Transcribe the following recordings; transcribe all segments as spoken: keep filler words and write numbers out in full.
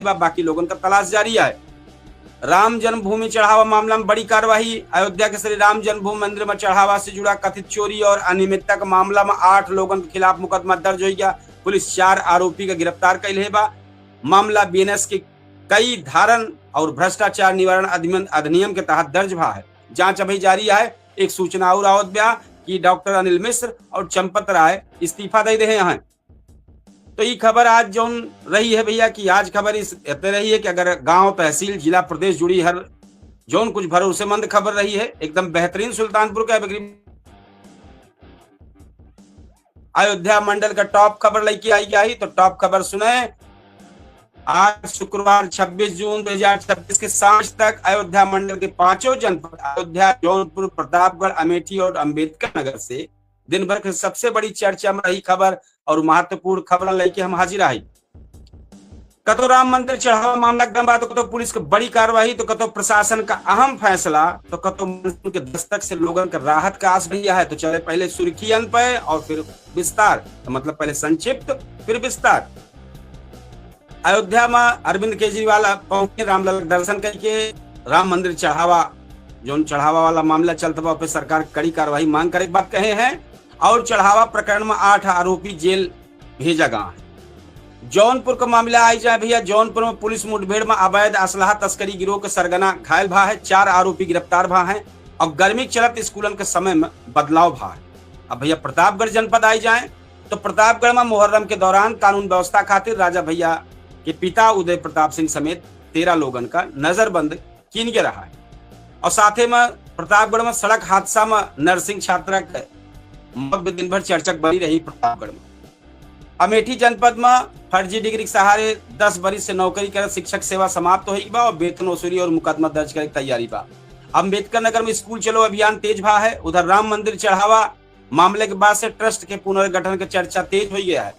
बा, बाकी लोगन का तलाश जारी है। राम जन्मभूमि चढ़ावा मामला में बड़ी कार्यवाही। अयोध्या के श्री राम जन्मभूमि मंदिर में चढ़ावा से जुड़ा कथित चोरी और अनियमितता के मामला में आठ लोगन के खिलाफ मुकदमा दर्ज होइ गया। पुलिस चार आरोपी का गिरफ्तार कइले बा। मामला बीएनएस के कई धारन और भ्रष्टाचार निवारण अधिनियम, अधिनियम के तहत दर्ज भा है। जांच अभी जारी है। एक सूचना और आवत बा कि डॉक्टर अनिल मिश्र और चंपत राय इस्तीफा दे देहे हैं। तो ई खबर आज जौन रही है भैया, कि आज खबर इस एते रही है कि अगर गांव, तहसील, जिला, प्रदेश जुड़ी हर जौन कुछ भरोसेमंद खबर रही है, एकदम बेहतरीन। सुल्तानपुर का बिक्री अयोध्या मंडल का टॉप खबर लेके आई गया ही, तो टॉप खबर सुने। आज शुक्रवार छब्बीस जून दो हज़ार छब्बीस के सांझ तक अयोध्या मंडल के पांचों जनपद अयोध्या, जौनपुर, प्रतापगढ़, अमेठी और अंबेडकर नगर से दिन भर के सबसे बड़ी चर्चा में रही खबर और महत्वपूर्ण खबर लेके हम हाजिर आई। कतो राम मंदिर चढ़ावा मामला गरम बा, तो कतो पुलिस के बड़ी कार्रवाई, तो कतो प्रशासन का अहम फैसला, तो कतो मानसून के दस्तक से लोगन के राहत का आस भैया है। तो चले पहले सुर्खियन पे और फिर विस्तार, तो मतलब पहले संक्षिप्त फिर विस्तार। अयोध्या में अरविंद केजरीवाल पहुंचे, रामलला के दर्शन करके राम मंदिर चढ़ावा, जौन चढ़ावा वाला मामला चलत बा, पे सरकार कड़ी कार्रवाई मांग करे के बात कहे हैं और चढ़ावा प्रकरण में आठ आरोपी जेल भेजा गया है। जौनपुर का मामला आई जाए भैया, जौनपुर में पुलिस मुठभेड़ में अवैध असलहा तस्करी गिरोह के सरगना घायल भा है, चार आरोपी गिरफ्तार भा हैं और गर्मी के चलत स्कूलन के समय में बदलाव भा है। अब भैया प्रतापगढ़ जनपद आई जाए तो प्रतापगढ़ में मुहर्रम के दौरान कानून व्यवस्था खातिर राजा भैया के पिता उदय प्रताप सिंह समेत तेरह लोगन का नजरबंद कीन के रहा है। और साथे में प्रतापगढ़ में सड़क हादसा में नर्सिंग छात्रा के मौत भी दिन भर चर्चा बनी रही प्रतापगढ़ में। अमेठी जनपद में फर्जी डिग्री के सहारे दस बरिस से नौकरी करत शिक्षक सेवा समाप्त होइ बा और वेतन वसूली और मुकदमा दर्ज करे के तैयारी बा। अम्बेडकर नगर में स्कूल चलो अभियान तेज भा है। उधर राम मंदिर चढ़ावा मामले के बाद से ट्रस्ट के पुनर्गठन के चर्चा तेज होइ गया है।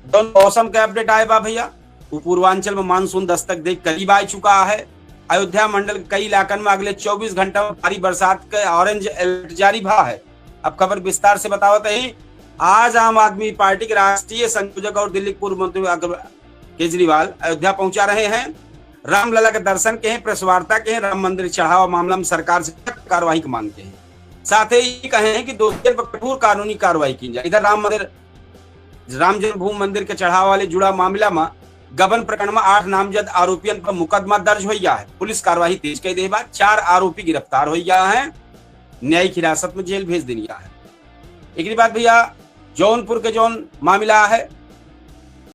जौन मौसम के अपडेट आए बा भैया, उ पूर्वांचल में मानसून दस्तक दे करीब आ चुका है। अयोध्या मंडल के कई इलाकन में अगले चउबीस घंटा में भारी बरसात के ऑरेंज अलर्ट जारी भा है। अब खबर विस्तार से बतावत ही। आज आम आदमी पार्टी के राष्ट्रीय संयोजक और दिल्ली के पूर्व मंत्री अरविंद केजरीवाल अयोध्या पहुंचा रहे हैं। रामलला के दर्शन के हैं, प्रेस वार्ता के हैं, राम मंदिर चढ़ावा मामला में सरकार से सख्त कार्रवाई की मांग के हैं। साथ ही कहे हैं कि दोषियन पर कठोर कानूनी कार्रवाई की जाए। इधर राम मंदिर, राम जन्मभूमि मंदिर के चढ़ावा वाले जुड़ा मामला में गबन प्रकरण में आठ नामजद आरोपियन पर मुकदमा दर्ज होइ गया है। पुलिस कार्रवाई तेज कर दे बा, चार आरोपी गिरफ्तार होइ गया है, न्यायिक हिरासत में जेल भेज देन गया है। एक बाद भैया, जौनपुर के जौन मामला है,